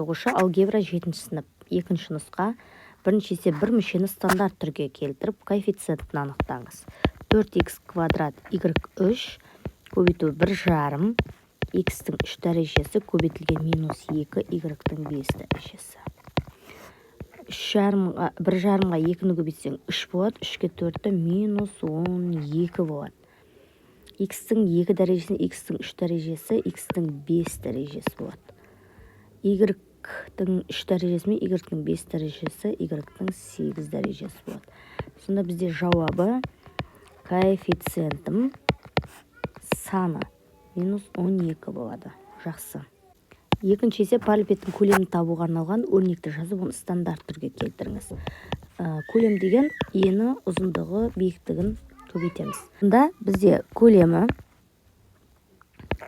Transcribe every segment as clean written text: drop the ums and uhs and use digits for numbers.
Оқушы, алгебра, жетінші сынып, екінші нұсқа. Бірінші есеп: бір мүшені стандарт түрге келтіріп, коэффициентін анықтаңыз. 4 х квадрат y 3 көбейту 1,5 х-тің 3 дәрежесі көбейтілген минус 2 y-тің 5 дәрежесі. Үш жарымға, 1,5-ға екіні көбейтсең, 3 болады. 3-ке 4-ті минус 12 болады. Х-тің 2 дәрежесін, х-тің 3 дәрежесі, х-тің 5 дәрежесі болады. Y-тің 3 дәрежесі мен y-тің 5 дәрежесі y-тің 8 дәрежесі болады. Сонда бізде жауабы, коэффициентім саны минус 12 болады. Жақсы. Екінші есеп: параллелепипедтің көлемін табуға арналған өрнекті жазып, оны стандарт түрге келтіріңіз. Көлем деген ені, ұзындығы, биіктігін көбейтеміз. Сонда бізде көлемі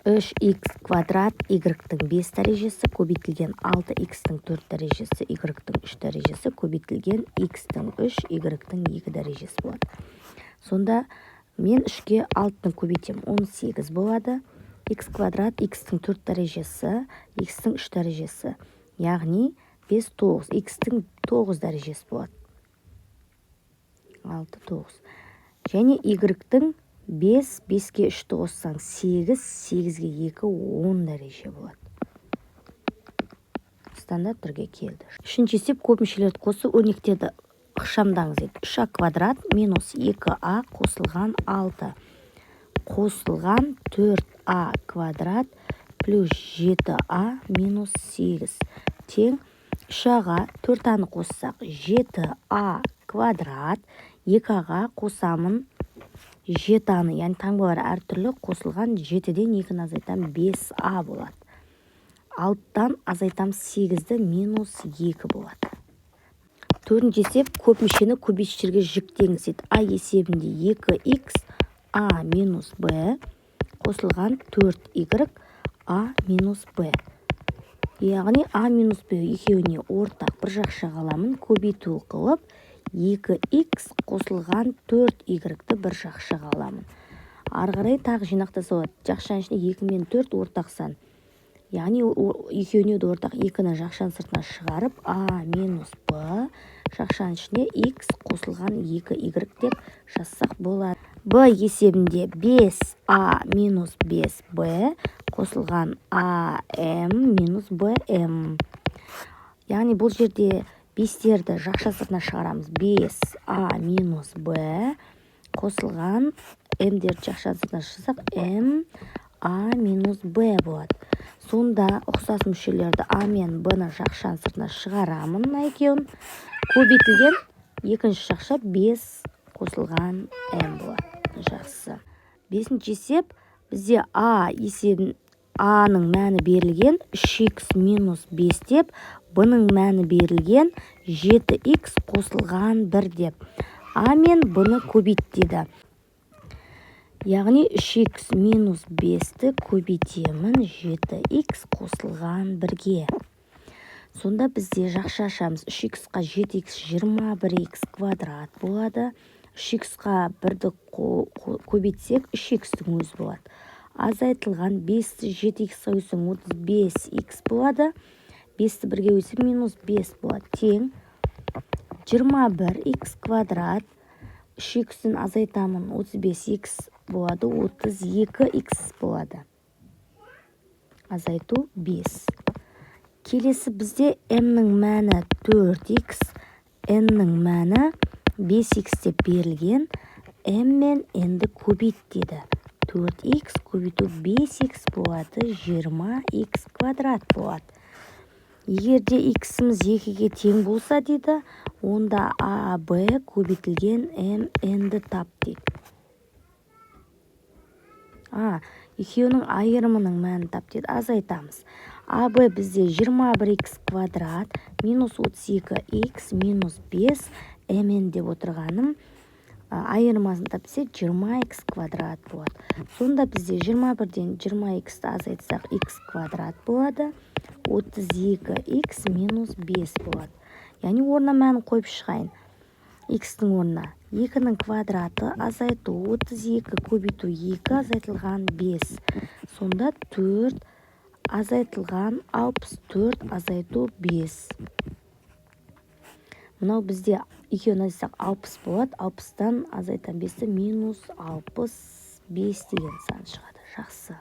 3х квадрат y-тің 5 дәрежесі көбейтілген 6х-тің 4 дәрежесі y-тің 3 дәрежесі көбейтілген х-тің 3, y-тің 2 дәрежесі болады. Сонда мен 3-ке 6-ны көбейтемін, 18 болады. Х квадрат, х-тің 4 дәрежесі, х-тің 3 дәрежесі, яғни 5, 9, х-тің 9 дәрежесі болады. 6, 9. Және y-тің 5, 5-ке 3-ті қоссаң, 8, 8-ге 2, 10 дәреже болады. Стандарт түрге келді. Үшінші есеп: көп мүшелерді қосу, өрнектерді ықшамдаңыз дейді. 3а квадрат минус 2а қосылған 6 қосылған 4а квадрат плюс 7а минус 8 тең. 3а-ға 4а-ны қоссақ, 7а квадрат. 2а-ға қосамын 7а-ны, яғни таңбалары әртүрлі. Қосылған 7-ден 2-ні азайтамын, 5а болады. Алтыдан азайтамыз сегізді, минус екі болады. Төртінші есеп: көп мүшені көбейткіштерге жіктеңіз дейді. А есебінде 2 х а минус б қосылған 4 y а минус б, яғни а минус б екеуіне ортақ, бір жақшаға аламын. Көбейту қылып, 2 х қосылған 4y-ті бір жақшаға аламын. Ары қарай тағы жинақтаса болады. Жақшаның ішінде 2 мен 4 ортақ сан, яғни екеуіне де ортақ. Екіні жақшаның сыртына шығарып, а минус б жақшаның ішінде х қосылған 2y деп жазсақ болады. Б есебінде 5а минус 5б қосылған ам минус бм, яғни бұл жерде бестерді жақша сыртына шығарамыз. 5а минус б қосылған м-дерді жақша сыртына шығарсақ, м а минус б болады. Сонда ұқсас мүшелерді, а мен б-ны, жақшаның сыртына шығарамын, мына екеуін. Көбейтілген екінші жақша 5 қосылған м болады. Жақсы. Бесінші есеп: бізде а есебін, а-ның мәні берілген 3х минус 5 деп, б-ның мәні берілген 7х қосылған 1 деп. А мен б-ны көбейт деді, яғни 3х минус 5-ті көбейтемін 7х қосылған 1-ге. Сонда бізде жақша ашамыз. 3х-қа 7х, 21х квадрат болады. 3х-қа 1-ді көбейтсек, 3х-тің өзі болады. Азайтылған 5-ті 7х-қа көбейтсең, 35х болады. 5-ті 1-ге көбейтсең, минус 5 болады. Тең 21х квадрат, 3х-тен азайтамын 35х болады, 32х болады. Азайту 5. Келесі бізде м-нің мәні 4х, n-нің мәні 5х деп берілген. М мен n-ді көбейт деді. 4х көбейту 5х болады, 20х квадрат болады. Егер де х-іміз 2-ге тең болса дейді, онда а, б көбейтілген м, n-ді тап дейді. А, екеуінің айырымының мәнін тап дейді. Азайтамыз. А, б бізде 21х квадрат минус 32х минус 5. Мн деп отырғаным, айырмасын тап десе, 20х квадрат болады. Сонда бізде 21-ден 20х-ті азайтсақ, х квадрат болады, 32х минус 5 болады. Яғни орнына мәнін қойып шығайын. Х-тің орнына 2-нің квадраты азайту 32 көбейту 2 азайтылған 5. Сонда 4. Азайтылған 64 азайту 5. Мынау бізде екеуін азайтсақ, 60 болады. 60-тан азайтамын бесті, минус 65 деген сан шығады. Жақсы.